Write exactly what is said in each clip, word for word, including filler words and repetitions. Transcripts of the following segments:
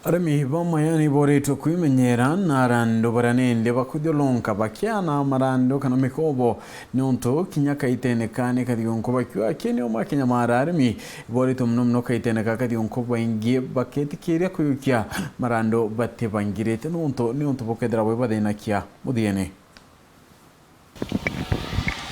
Arimi ba mayani boritwe kwimenyera na arandu baria nindi bakwithia lonka bakiana marandu kana mikobo, niuntu kinya kaitene kani kathionko bakiuga kini uma kinya mara arimi boritwe muno muno kaitene ka kathionko baingi baketikiria kuyukia marandu batibangirite niuntu niuntu bukethira bwibathinakia muthiene.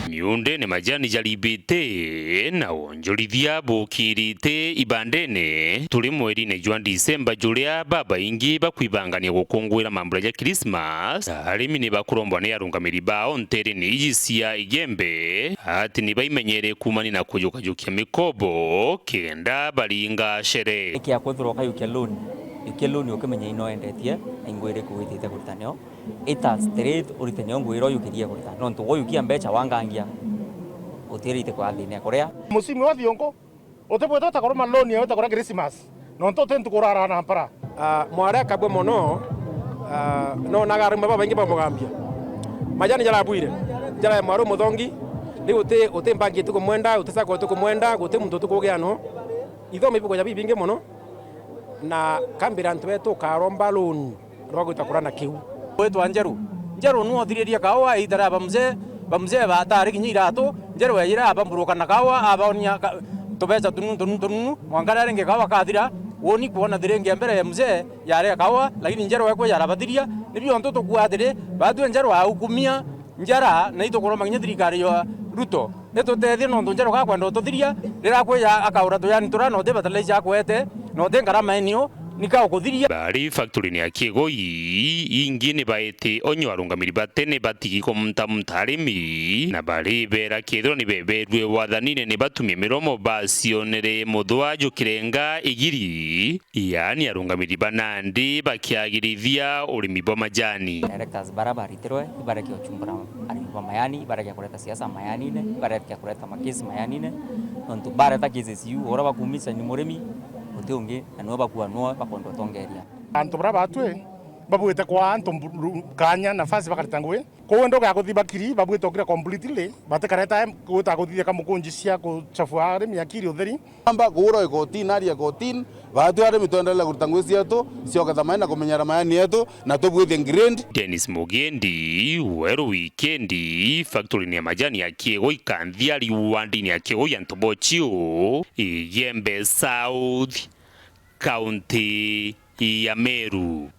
Miundene majani jaribite na wonjorithia bukirite ibandene. Turi mwerine jwa Disemba juria babaingi bakwibangania gukungwira mambura ja Krismas, arimi ni bakurombwa ni arungamiri bao nterene iji cia Igembe ati ni baimenyere kumania na kujukajukia mikobo kenda baringa shere. Ikia kwithirwa ukayukia loan, yukia loan ukimenya ino endetie na ingwire kuwitite kurita nio. Ita straight urite nio ngwira uyu kiria kurita. Nontu woyukia mbecha wangangia, utirite kwa thina kuria. Musimu wa thiongo, utibwite utakuruma loan ya utakuria Christmas. Nontu uti ntuku urara na mpara. Ah, mware akabua mono, ah, no naga arumba babaingi bamugambia. Majani jarabwire, jara mwari umuthongi, riu uti, uti mbangi tukumwenda, uti sako tukumwenda, guti muntu tukugia no. Ithomi bikuja bibingi mono, na kambira antu betu ukaromba loan. Rwa gwita kurana kiu. Gwitwa Njeru. Njeru nu othiririe kaua iita ria bamzee, bamzee batari kinya iratu, Njeru yayira abamburuka na kaua, abaonia ka-, tubeca tununu, tununu, tununu, mwanka riria ringi kaua kathira, woni kwona thiringi ya mbere ya mzee yaria kaua, lakini Njeru ekwe yarabathiria, nibio ontu tukua atiri, batue Njeru aukumia njara, na itukuromba kinya thirikari ya Ruto. Itutethie nontu Njeru gakwenda ututhiria, riria akwija akaura tuyani turia, na uti fertilizer akwete, na uti ngarama enio, nika ukuthiria. Bari factory-ini ya Kiegoi, ingi ni baete onyo arungamiri ba tene batigi kumtamuta arimi, na bari bera kethirwa ni beberue wathanine ni batumie miromo bacionere muthwa jukirenga igiri. Yaani arungamiri ba nandi bakiagirithia urimi bwa majani. Directors bara baritirwe ibarekia uchumbura arimi ba mayani, ibarekia kureta siasa mayanine, ibarekia kureta makesi mayanine, nontu bareta cases iu, uria bakumisha ni murimi, uti ungi, na niwe bakua, niwe bakwenda utongeria. Antu bara batwi babwite kwa antu mbu-, ru-, kanya nafasi bakareta ngugi. Kwou enda ugakuthi bakiri, babwite ukira completely, batikareta em-, gwita kuthithia ka mukunji cia kuchafua arimi akiri utheri. Amba kuura ikotini, aria ikotini, batwi arimi twendelee kuruta ngugi cietu cia uketha maĩ na kumenyera mayani yetu, na tubwithie grade. Dennis Mugendi, Weru Wikendi, factory-ini ya majani ya Kiegoi Kanthiari, wandini ya Kiegoi ya Ntobochio, Igembe South, kaunti ya Meru.